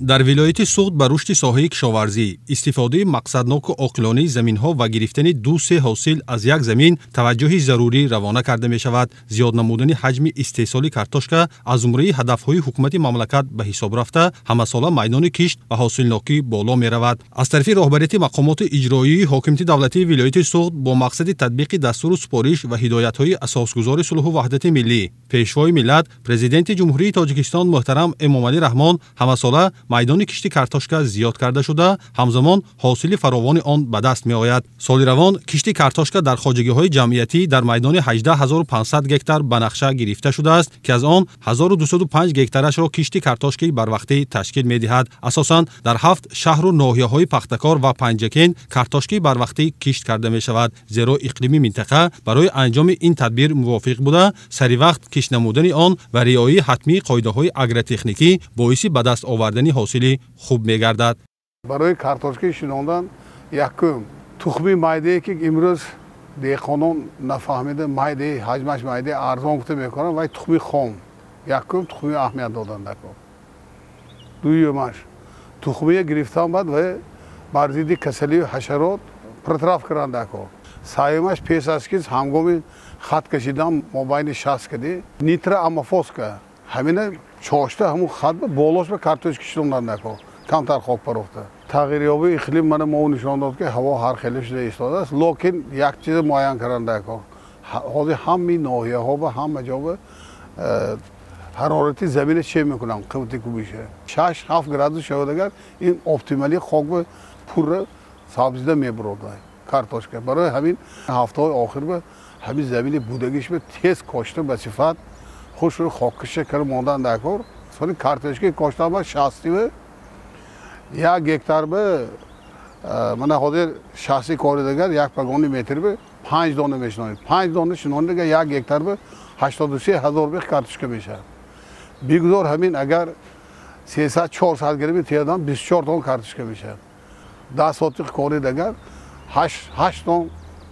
Дар вилояти Суғд ба рушди соҳаи кишоварзӣ, истифодаи мақсадноку оқилонаи заминҳо ва гирифтани ду-се ҳосил аз як замин таваҷҷӯҳи зарурӣ равона карда мешавад. Зиёд намудани ҳаҷми истеҳсоли картошка аз зумраи ҳадафҳои ҳукумати мамлакат ба ҳисоб рафта, ҳамасола майдони кишт ва ҳосилнокӣ боло меравад. Аз тарафи роҳбарияти мақомоти иҷроии ҳокимияти давлатии вилояти Суғд бо мақсади татбиқи дастуру супориш ва ҳидоятҳои асосгузори сулҳу ваҳдати миллӣ, Пешвои миллат, Президенти Ҷумҳурии Тоҷикистон муҳтарам Эмомалӣ Раҳмон ҳамасола майдони кишти картошка зиёд карда шуда, ҳамзамон ҳосили фаровони он ба даст меояд. Соли равон кишти картошка дар хоҷагиҳои ҷамъиятӣ дар майдони 18 500 гектар ба нақша гирифта шудааст, ки аз он 1205 гектарашро кишти картошкаи барвақтӣ ташкил медиҳад. Асосан дар ҳафт шаҳру ноҳияҳои Пахтакор ва Панҷакент картошкаи барвақтӣ кишт карда мешавад, зеро иқлими минтақа барои анҷоми ин тадбир мувофиқ буда, саривақт кишт намудани он ва риояи ҳатмии қоидаҳои агротехникӣ боиси ба даст овардани ҳосили хуб мегардад. Барои картошка шинондан якум тухми майдае, ки имрӯз деҳқонон нафаҳмида, майдаи ҳаҷмаш майдаи арзон гуфта мекунанд, вай тухми хом. Якум тухми аҳамият додан даркор. Дуюмаш, тухмия гирифтан баъд вай бар зидди касалию ҳашарот протравка кардан даркор. Сеюмаш, пеш аз ки ҳангоми хат кашидан мобайни 60 кади нитроаммофоска ҳамина чошта ҳамун хат болош ба картошка шинондан даркор, камтар хок парохта. Тағйирёбии иқлим мана мо нишон дод, ки ҳаво ҳар хеле шуда истодааст, лекин як чизе муайян кардан даркор: ҳозир ҳамаи ноҳияҳо ба ҳама ҷо ба ҳарорати замина чӣ мекунам, қуввати кубиша 6-7 градус шавад, агар ин оптималӣ хок ба пурра сабзида мебурод картошка. Барои ҳамин ҳафтаҳои охир ба ҳамин замини будагиш ба тез кошта, ба сифат хушрӯ хоккаша кара мондан даркор. Соли картошка коштан ба шастива 1 гектар ба мана ҳозир шасти коридагар як погони метр ба панҷ дона мешинонед. Панҷ дона шинонидагар 1 гектар ба 83 000 бех картошка мешавад. Бигузор ҳамин агар 300-400 грамми теадан 24 тонн картошка мешавад. 10 сотиқ коридагар 8 тонн,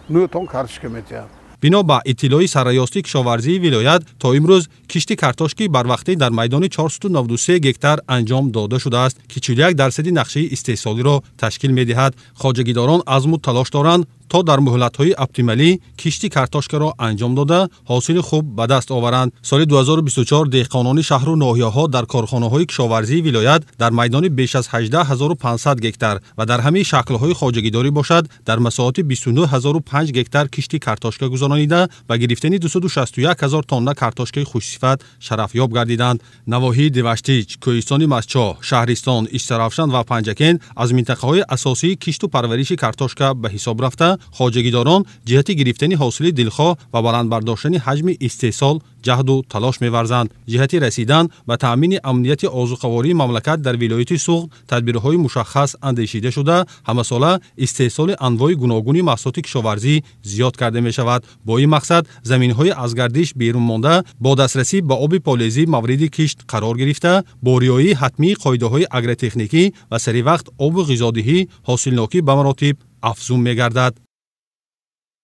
9 тонн картошка метиҳад. Бино ба иттилои сарраёсати кишоварзии вилоят, то имрӯз кишти картошки барвақтӣ дар майдони 493 гектар анҷом дода шудааст, ки 41 дарсади нақшаи истеҳсолиро ташкил медиҳад. Хоҷагидорон азму талош доранд, то дар муҳлатҳои оптималӣ кишти картошкаро анҷом дода, ҳосили хуб ба даст оваранд. Соли 2024 деҳқонони шаҳру ноҳияҳо дар корхонаҳои кишоварзии вилоят дар майдони беш аз 18 500 гектар ва дар ҳамаи шаклҳои хоҷагидорӣ бошад, дар масоҳати 29 005 гектар кишти картошка гузаронида, ба гирифтани 261 000 тонна картошкаи хушсифат шарафёб гардиданд. Навоҳии Деваштич, Кӯҳистони Мастчоҳ, Шаҳристон, Истаравшан ва Панҷакент аз минтақаҳои асосии кишту парвариши картошка ба ҳисоб рафта, хоҷагидорон ҷиҳати гирифтани ҳосили дилхоҳ ва баланд бардоштани ҳаҷми истеҳсол ҷаҳду талош меварзанд. Ҷиҳати расидан ба таъмини амнияти озуқавории мамлакат дар вилояти Суғд тадбирҳои мушаххас андешида шуда, ҳамасола истеҳсоли анвои гуногуни маҳсулоти кишоварзӣ зиёд карда мешавад. Бо ин мақсад заминҳои аз гардиш берун монда бо дастрасӣ ба оби полезӣ мавриди кишт қарор гирифта, бо риояи ҳатмии қоидаҳои агротехникӣ ва саривақт обу ғизодиҳӣ ҳосилнокӣ ба маротиб афзун мегардад.